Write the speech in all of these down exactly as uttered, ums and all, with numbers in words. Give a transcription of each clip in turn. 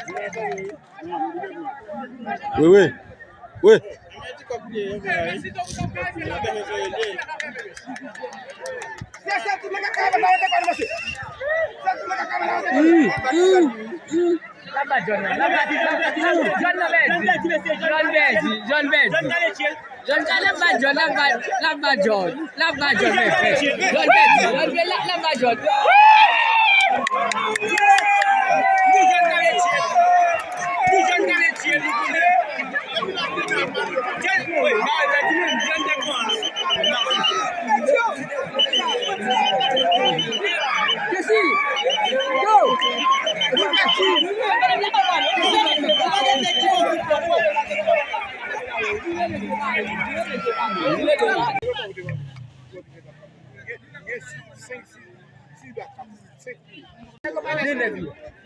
Wi, wi. Wi. Mm, mm, mm. L ap bat John nan, l ap bat, John nan pèdi. John pèdi, John pèdi. John ka, l ap bat John, l ap bat, l ap bat John, l ap bat John, men, men. John pèdi, John pèdi, l ap, l ap bat John.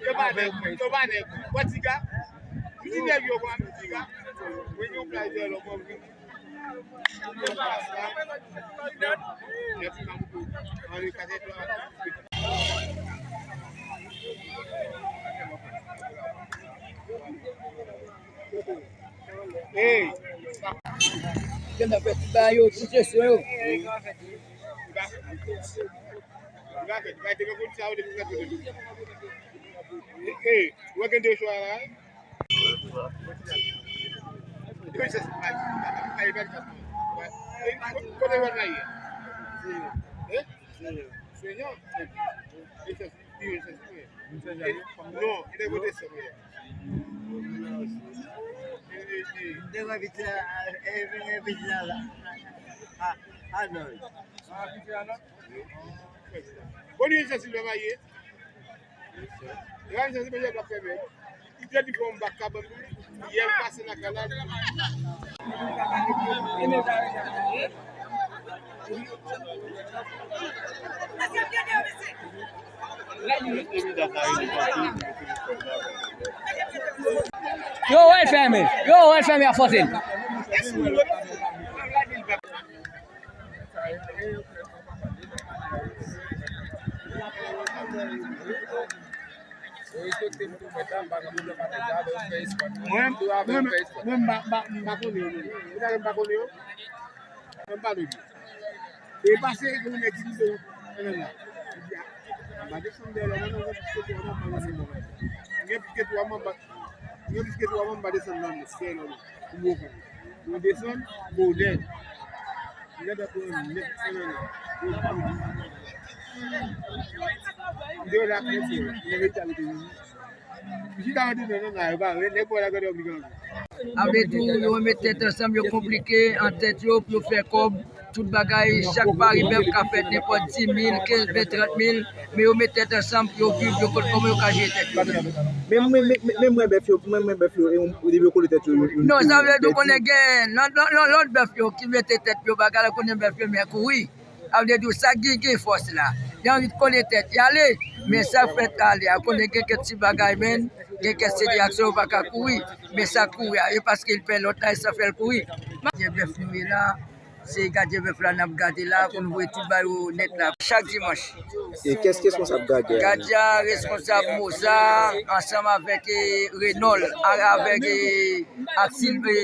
Yo pa nèg mwen, yo pa nèg mwen. Wè ti ga? Piti nèg yo, kwa, piti ga. Mwen gen yon plaj dèyè lòt mwen. Hey. Gen nan fè ti bagay yo, ti jesyon yo. Hey, hey, wè gen de chwa la. Kote wè la ye? Eh? Senyè. Non, li te kote sa, wi. Devan piti la, eh, eh, piti la la. Ah, ah, non. Bon, li se Silva Maye. Li se Silva Maye, l ap fè bèl. Li te di fè yon bak kabann pou li. Yè l pase nan kanal. Yo, wè l fèmen. Yo, wè l fèmen a fòse. Mwen, mwen, mwen, m pa, m pa, m pa konnen yo, non. Ou ta wè m pa konnen yo? Mwen, m pa konnen yo. E pase, gen yon nèg ki di, non, non, non. Li di, a, m pa desann dèyè lòm, non, non, gen plis ke twa manm, m pa desann dèyè lòm, non. Gen plis ke twa manm, m pa desann nan, dèyè lòm, non. Pou m reponn. Mwen desann, modèl. Mwen desann, mwen desann. Mwen desann, mwen desann. Sa vle di tou, yo met tèt ansanm, yo konplike an tèt yo pou yo fè kòb. Tout bagay, chak pari bèf ka fèt nenpòt dis mil, kenz, ven, trant mil, men yo met tèt ansanm pou yo viv, yo konn kòman yo ka jere tèt yo. Men mwen, men, men, men mwen bèf yo, mwen, mwen bèf yo, e yon, depi yo kole tèt yo, yo, yo, non, sa vle di w konnen gen, nan, nan, nan lòt bèf yo ki mete tèt yo, bagay la konnen bèf yo, men kouri. Sa vle di w sa gen, gen fòs la. Li anvi kole tèt, li ale, men sa fèt ale a, konnen gen kèk ti bagay, men, gen kèk se de aksyon yo pa ka kouri, men sa kouri a, e paske l pè lòt la, e sa fè l kouri. Gen bèf nou ye la. Se gadyen bèf la n ap gade la pou n voye tout bagay yo nèt la chak dimanch. E kès ki responsab gadyen an? Gadyen an responsab Moza ansanm avèk, eh, Renòl, a-, avèk, eh, ak Silve.